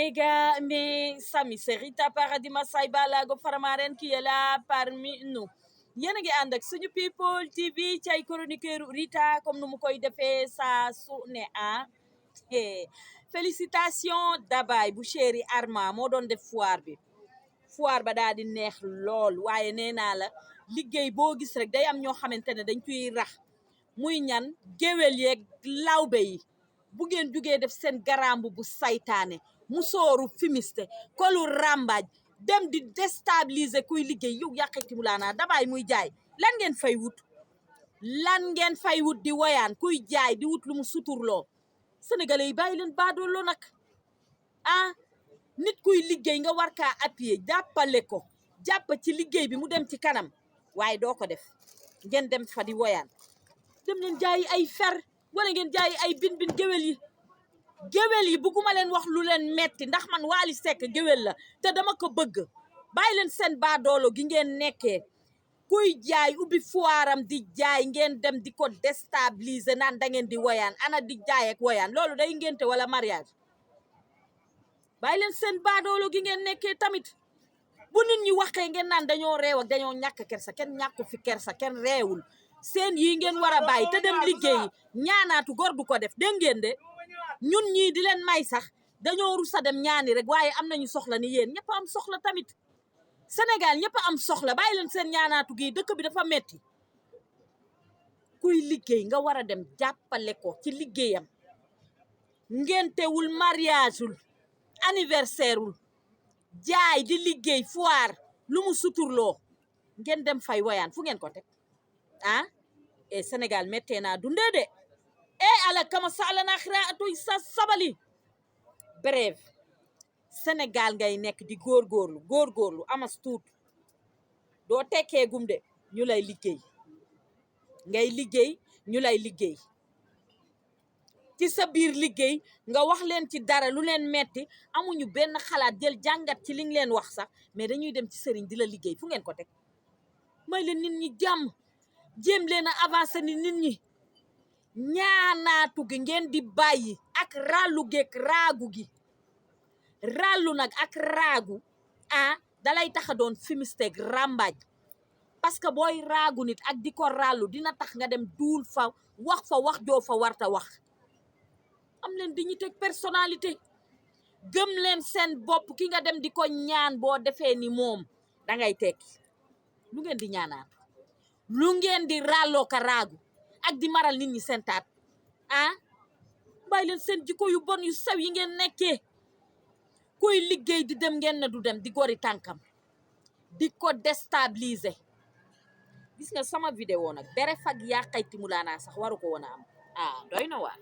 mes gars, mes amis, c'est Rita paradis Massaï Balago Faramaren qui est là parmi nous. Yéen a ngi ànd ak suñu people TV ci ay chroniqueur Rita comme nu mu koy defee saa su ne félicitations dabay bu chéri Arma moo doon def foire bi foire ba daal di neex lool waaye nee naa la liggéey boo gis rek day am ñoo xamante ne dañ ciy rax muy ñan géwél yeeg lawbe yi bu ngeen jugee def seen garambu bu saytaane mu sooru fimiste kolu rambaaj dem di déstabiliser kuy liggéey yow yàqeti mu laanaa dabaay muy jaay lan ngeen fay wut di woyaan kuy jaay di wut lu mu suturloo sénégalais yi bàyyi leen baadooloo nag nit kuy liggéey nga war kaa appuyer jàppale ko jàpp ci liggéey bi mu dem ci kanam waaye doo ko def ngeen dem fa di woyaan dem leen jaayi ay fer wala ngeen jaayi ay bin géwél yi bugguma leen wax lu leen metti ndax man Wally Seck géwél la te dama ko bëgg bàyyi leen seen baadoolo gi ngeen nekkee kuy jaay ubbi foiram di jaay ngeen dem di ko déstabiliser naan da ngeen di woyaan ana di jaay ak woyaan loolu day ngénte wala mariage bàyyi leen seen baadoolo gi ngeen nekkee tamit bu nit ñi waxee ngeen naan dañoo réew ak dañoo ñàkk kersa kenn ñàkku fi kersa kenn réewul seen yi ngeen war a bàyyi te dem liggéeyi ñaanaatu góor du ko def dégg ngeen de ñun ñii di leen may sax dañoo rusa dem ñaani rek waaye am nañu soxla ni yéen ñëpp am soxla tamit Sénégal ñëpp am soxla bàyyi leen seen ñaanaatu gi dëkk bi dafa metti kuy liggéey nga war a dem jàppale ko ci liggéeyam ngentewul mariage wul anniversaire wul jaay di liggéey foire lu mu suturloo ngeen dem fay woyaan fu ngeen ko teg et Sénégal méttee naa dundee de ala kama sala na xira atuy sa sabali bref Sénégal ngay nekk di góorgóorlu amas tuut doo tekkee gum de ñu lay liggéey ngay liggéey ñu lay liggéey ci sa biir liggéey nga wax leen ci dara lu leen metti amuñu benn xalaat jël jàngat ci li nga leen wax sax mais dañuy dem ci sëriñ di la liggéey fu ngeen ko teg may leen nit ñi jàmm jéem leen a avancé ni nit ñi ñaanaatu gi ngeen di bàyyi ak ràllu geeg raagu gi ràllu nag ak raagu dalay taxa doon fimisteeg ràmbaaj parce que booy raagu nit ak di ko ràllu dina tax nga dem duul fa wax joo fa warta wax am leen dignité ak personnalité gëm leen seen bopp ki nga dem di ko ñaan boo defee ni moom dangay tekki lu ngeen di ñaanaatu lu ngeen di ràlloo ka raagu ak di maral nit ñi seen taat bàyyi leen seen jikko yu bon yu sew yi ngeen nekkee kuy liggéey di dem ngeen na du dem di gori tànkam di ko déstabiliser gis nga sama vidéo nag bere fag yaa xayti mu laanaa sax waru ko woon a am doy na waar